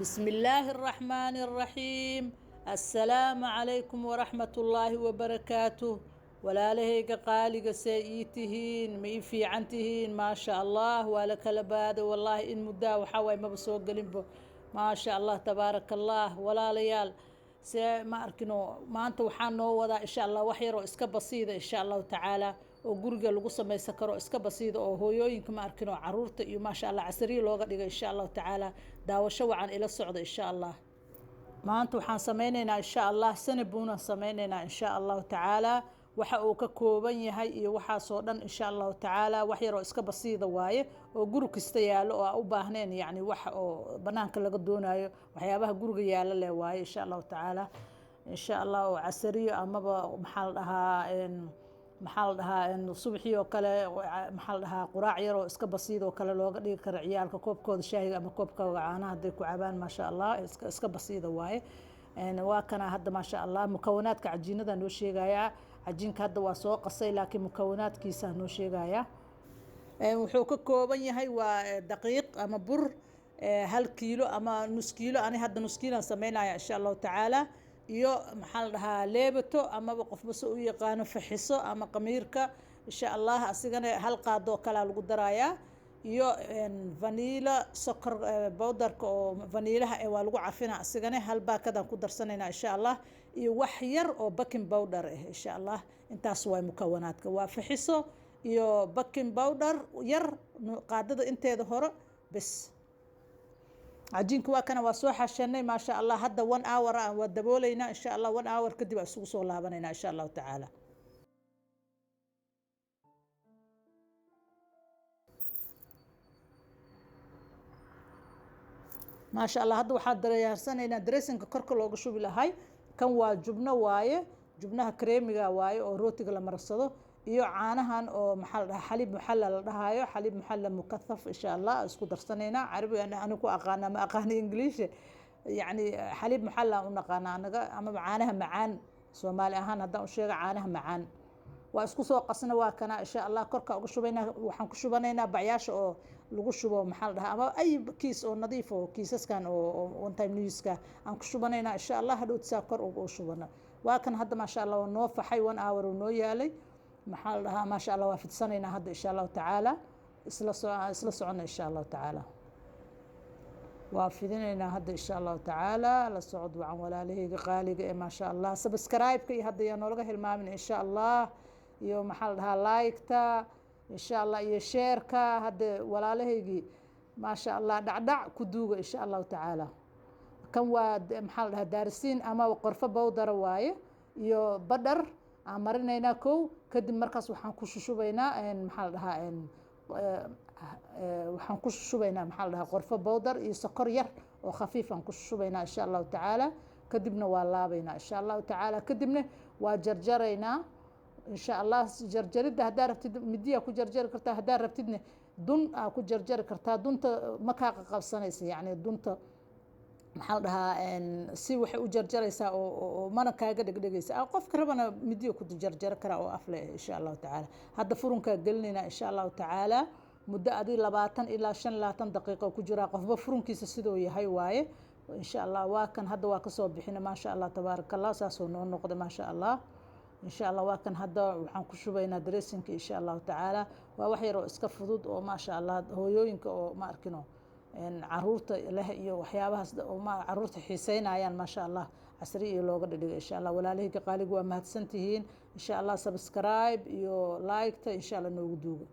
بسم الله الرحمن الرحيم. السلام عليكم ورحمة الله وبركاته. Walaalahayga qaaliga, see ii tihiin? Ma ii fiican tihiin? Maasha Allah, waa la kala baado. Wallaahi in muddaa waxaa waay maba soo gelinbo. Maasha Allah, tabaaraka Allah. Walaalayaal, see ma arkino? Maanta waxaa noo wadaa, insha Allah, wax yaroo iska basiida, insha Allahu tacaala, oo guriga lagu samaysan karo, iska basiida, oo hooyooyinka, ma arkino, caruurta iyo, maasha Allah, casariya looga dhigo, insha Allahu tacaala. Daawasho wacan, ila socda, insha Allah. Maanta waxaan sameyneynaa, insha Allah, cinnabon-aan sameyneynaa, insha Allahu tacaala. Waxa uu ka kooban yahay iyo waxaasoo dhan, insha Allahu tacaala, wax yaroo iska basiida waaye oo guri kasta yaallo, oo aan u baahnayn yacni wax oo banaanka laga doonayo. Waxyaabaha guriga yaallo leh waaye, insha Allahu tacaala. Insha Allah, oo casariyo amaba maxaa la dhahaa, subaxii oo kale, maxaa la dhahaa, quraac yar oo iska basiid oo kale looga dhigi karo ciyaalka, koobkooda shaahiga ama koobkooda caanaha hadday ku cabaan. Maasha Allah, iska basiida waaye. Waa kana hadda, maasha Allah, mukawanaadka cajiinada noo sheegayaa. Cajiinka hadda waa soo qasay, laakiin mukawanaadkiisa noo sheegayaa. Wuxuu ka kooban yahay waa daqiiq ama bur 1 kiilo ama nus kiilo. Ani hadda nus kiilaan sameynaya, insha Allahu tacaala. Iyo, maxaa la dhahaa, leebato amaba qofba se u yaqaano faxiso ama qamiirka, insha Allah. Asigana hal qaado oo kalea lagu darayaa. Iyo vanilla, sokor bowdarka oo vaniilaha waa lagu cafina. Asigana hal baakadaan ku darsanayna, insha Allah. Iyo wax yar oo baking powder ah, insha Allah. Intaas waay mukawanaadka: waa faxiso iyo baking powder yar, qaadada inteeda hore bes. Cajiinka waa kana, waa soo xashanay, maasha Allah. Hadda one hour ah waa dabooleynaa, insha Allah. One hour kadib aa isugu soo laabanayna, insha Allahu tacaala. Maasha Allah, hadda waxaa diyaarsanaynaa dressingka korka looga shubi lahay. Kan waa jubno waaye, jubnaha kareemiga waaye oo rootiga la marsado, iyo caanahan oo, maxaa la dhahaa, xaliib muxalla la dhahaayo, xaliib muxalla mukathaf, insha Allah. Isku darsanaynaa. Carabiga ani ku aqaana, ma aqaani English. Yacni xaliib muxalla u naqaana anaga, amaba caanaha macaan. Soomaali ahaan haddaan u sheega, caanaha macaan waa isku soo qasna. Waa kana, insha Allah, korka uga shubaynaa. Waxaan ku shubanaynaa bacyaasha oo lagu shubo, maxaa la dhahaa, ama ay kiis oo nadiif oo kiisaskan oo one time use-ka aan ku shubanaynaa, insha Allah. Hadhowt saa kor uga shubana. Waa kan hadda, maasha Allah, waa noo faxay, one hour uu noo yaalay. Maxaa la dhahaa, maasha Allah, waa fidsanaynaa hadda, insha Allahu tacaala. Isla socona, insha Allahu tacaala. Waa fidinaynaa hadda, insha Allahu tacaala. La socod wacan, walaalahayga qaaliga ee, maasha Allah. Subscribe-ka iyo hadda yaa noolaga hilmaamin, insha Allah, iyo, maxaa la dhahaa, like-ta, insha Allah, iyo share-ka. Hadda walaalahaygii, maasha Allah, dhacdhac ku duuga, insha Allahu tacaala. Kan waa, maxaa la dhahaa, daarisiin ama qorfo bowdara waaye, iyo badhar aan marinaynaa kow. Kadib markaas waxaan ku shushubaynaa, maxaa la dhahaa, waxaan ku shushubaynaa, maxaa la dhahaa, qorfo bowdar iyo sokor yar oo khafiif aan ku shushubaynaa, insha Allahu tacaala. Kadibna waa laabaynaa, insha Allahu tacaala. Kadibna waa jarjaraynaa, insha Allah. Jarjaridda haddaa rabtid midiyaa ku jarjari kartaa, haddaa rabtidna dun aa ku jarjari kartaa. Dunta ma kaa qabsanaysa, yacni dunta, maxaa la dhahaa, si waxay u jarjaraysaa oo mana kaaga dhegdhegaysa. Qofka rabana midiyo ku jarjari karaa oo af leh, insha Allahu tacaala. Hadda furunkaa gelinaynaa, insha Allahu tacaala. Muddo adii 20 ilaa 25 daqiiqo ku jiraa, qofba furunkiisa siduu yahay waaye, insha Allah. Waa kan hadda, waa kasoo bixina, maasha Allah, tabaaraka Allah. Saasuu noo noqda, maasha Allah. Insha Allah, waa kan hadda, waxaan ku shubaynaa dressingka, insha Allahu tacaala. Waa wax yar oo iska fudud oo, maasha Allah, hooyooyinka oo, ma arkino, caruurta leh iyo waxyaabahaas oo caruurta xiiseynayaan, maasha Allah, casri iyo looga dhidhiga, insha Allah. Walaalahayga qaaligu, waa mahadsantihiin, insha Allah. Subscribe iyo like-ta, insha Allah, noogu duuga.